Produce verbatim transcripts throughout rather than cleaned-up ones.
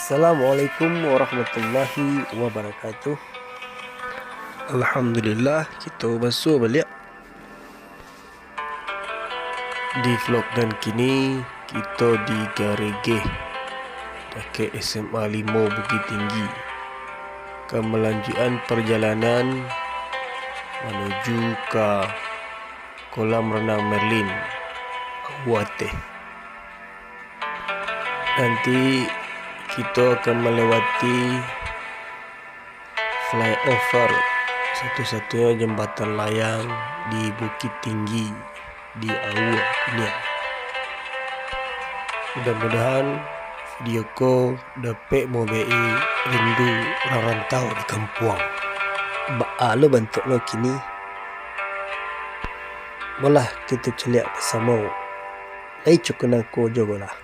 Assalamualaikum warahmatullahi wabarakatuh. Alhamdulillah, kito basuo baliak. Di vlog nan kini, kito di Garegeh, dakek S M A limo Bukittinggi, ka malanjuikan parjalanan manuju ka kolam ranang Merlin, Aua Ateh. Nanti kito akan malewati flyover, satu-satunyo jambatan layang di Bukittinggi, di Aua Kuniang. Mudah-mudahan video ko dapek maubek-i rindu urang rantau di kampuang. Baa lo bantuak lo kini? Molah kito caliak basamo. Lai cukuik nangko juo lah.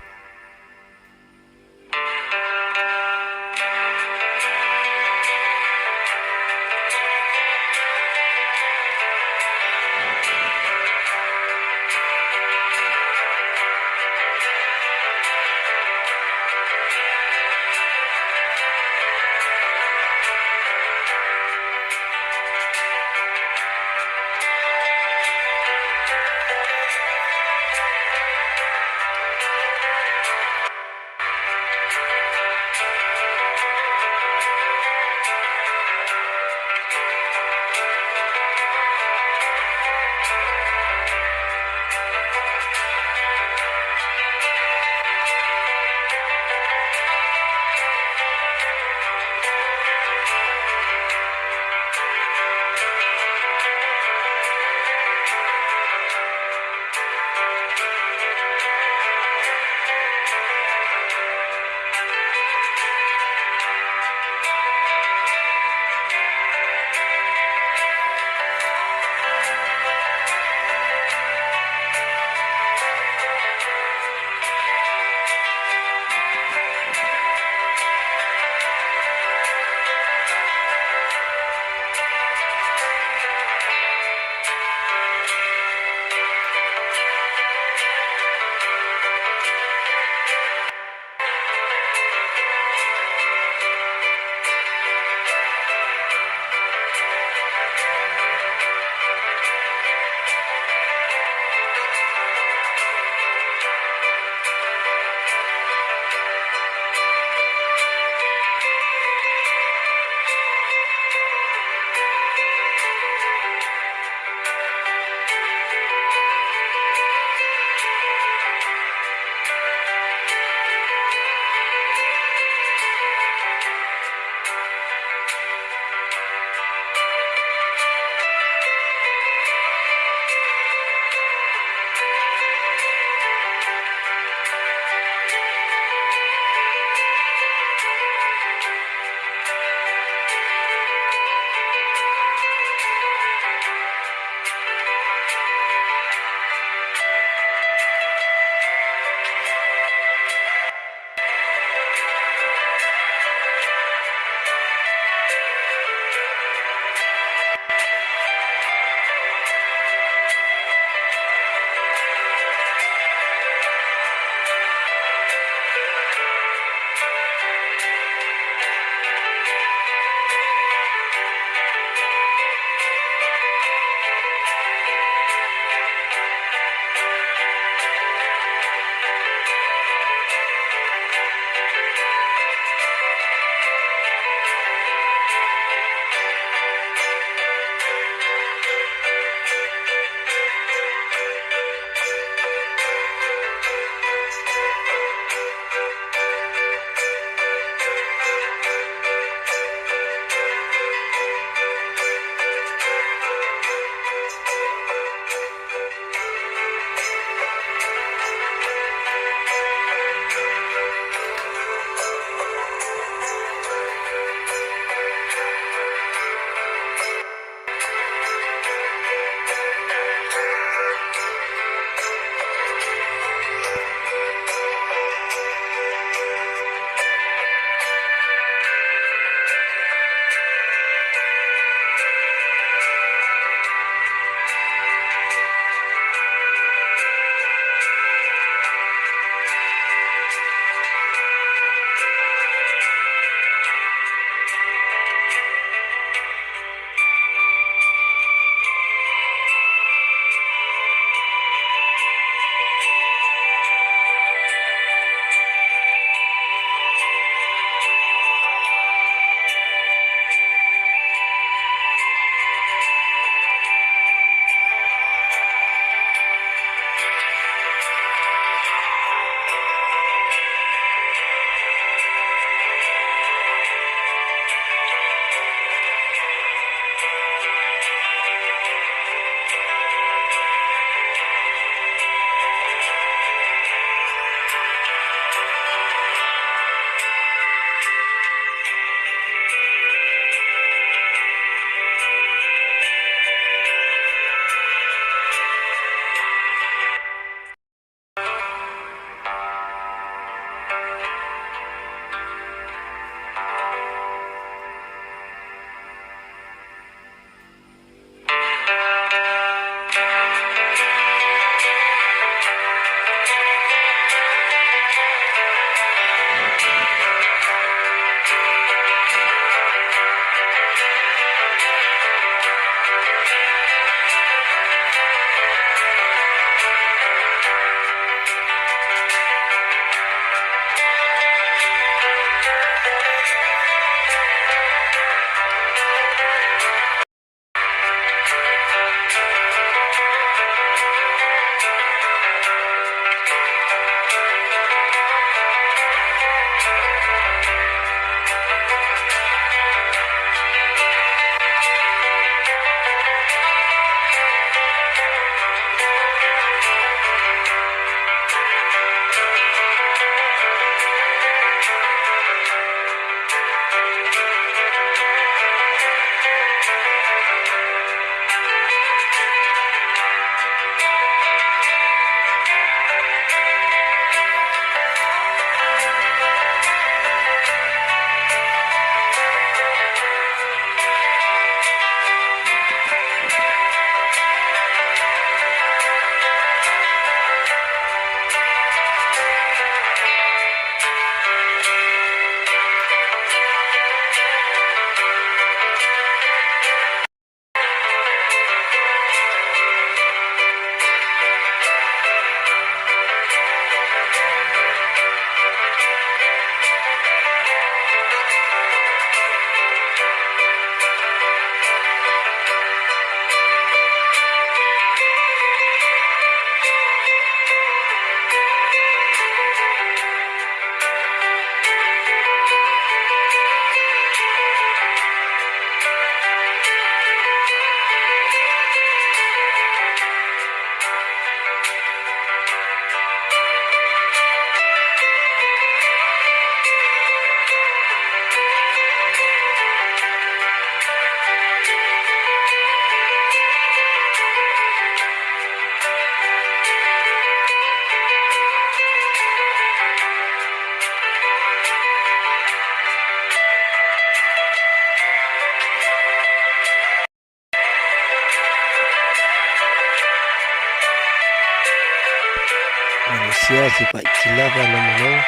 Sia sifat khilaf lah namonyo,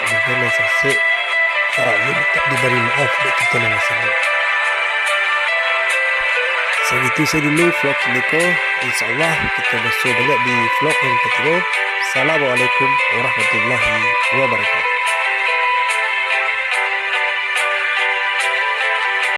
mungkin nan sasek, ah, iyo mintak dibari maaf dek kito nan basamo. Sagitu sajo dulu vlog kini ko. Insyaallah kito baso baliak di vlog nan katigo. Assalamualaikum warahmatullahi wabarakatuh.